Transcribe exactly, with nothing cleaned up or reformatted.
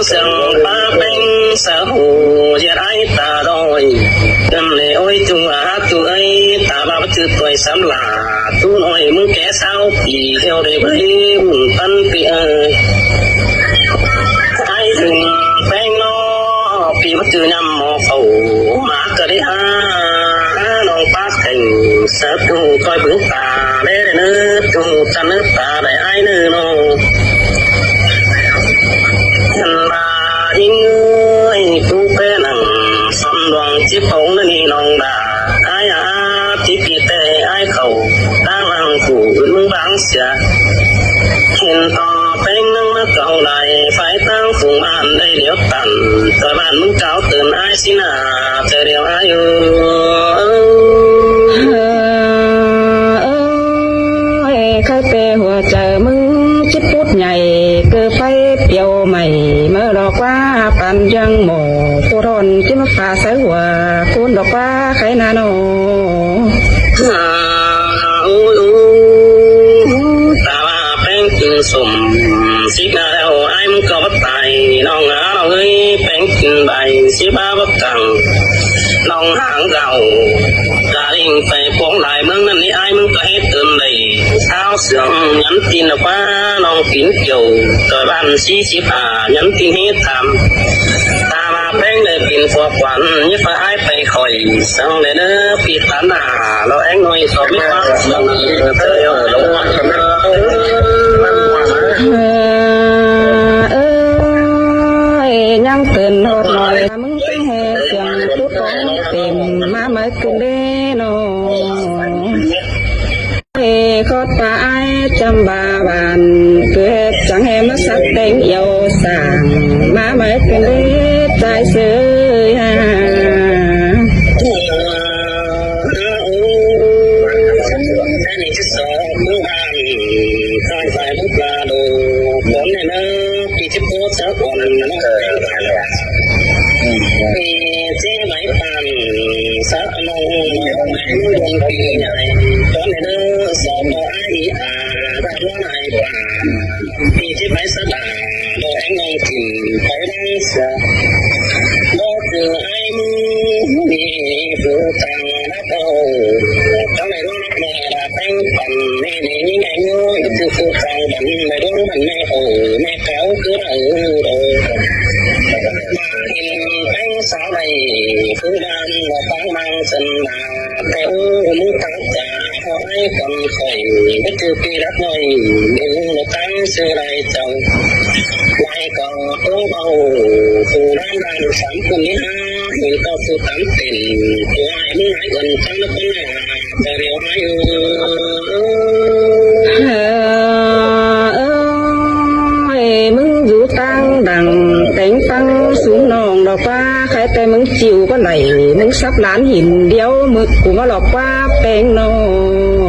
Sương pá peng sa hô ꞌdệt ai ta đôi. Cơn lễ ôi tu á tu ơi, ta ba bắt chư tuổi sắm lạ. Tu nội mưng ké sao pi theo để bơi mưng păn pi ơi. Ai dừng peng nó pi bắt chư nhằm mò khẩu má cờ đi ha. Nong pá thành sa tu coi bướng ta. Lễ để nơ tu ta nơ ta để ai nơ nó. Khăn ba ꞌhing ơi, tu pé nẳng sắm luang chip hông nơ ni nong đà. Ai á, chip pi tê ai khẩu, đang lăng phủ ứn mưng báng sia. Khăn to peng nắng mắc cầu đài, phải tăng phùng an đây liếu tản. Tỏi bạn mưng cáo tơn ai xin à, tơi liếu ai ơi. Ơ, ơi, khai pê hùa chợ mưng chip pút nhảy, cứ phải piêu mày, mơ lo qua pan giang mổ, cô thon chip mắc pha sớ hùa, cún lo qua khai na nô. Ôi, ôi, ta ba peng chưng sum, sip na leo, ai mưng có bắt tài, nong á, nong ơi, peng chưng bài, sip ba bắt cẳng, nong háng gạo, gia đình phải cuống lại mưng năn ni ai mưng có hết tơn đầy, sao sướng nhắn tin là qua, nong kín kiểu, rồi bạn si sip à, nhắn tin hết tham. Ta ba peng để kín phua quán, như phải ai phải khỏi, sang để đỡ, pi tán à, lo anh ngồi so biết bác, sang để đỡ, tơi ơi, lo quán. Ơ, ơi, nhắn tin hột nói, mưng cái hè, sương tút bóng, tìm, má mới cùng đê nô. Ê, khót ta ai chăm ba bàn, cứ hết chẳng em nó sắp đánh yêu sàng, má mới cứ đi trái xứ ha. Pi chế báy păng sa nong, nong pi nhai, con nơ sa ba ai a, ba nong ai ba. Pi chế báy sa ba, lo anh nong kin, báy nong sa. Lo cứ ai mưng, ni, bu tăng, na tao. Tăng này lo, lo, la, tăng, păng, ni, ni, ni, ni, ni, tu, tu, tăng, păng, ni, lo, păng, ni, ô, ni, cáo, cứ, ô, ô. Mà, in, tăng, sa, này, cứ, đàn, lo, tăng, mang, chân, mà, kéo, mưng, tăng, chả, hỏi, còn, khỏi, biết, cứ, pi, đắp, nói, đừng, lo, tăng, sư, này, chồng. Lai kong tông bầu, phù đan đan sắm cùng ní ha, hình tộc phù tắm tỉnh, phù ai mưng ai gần tăng nó con nè, tờ điều ai ư. Ơ, ơi, mưng dú tăng đẳng, téng tăng súng nòng đỏ qua, khai tê mưng chịu có đẩy, mưng sắp lán hình điếu mực, cũng có lọc qua, peng nòng.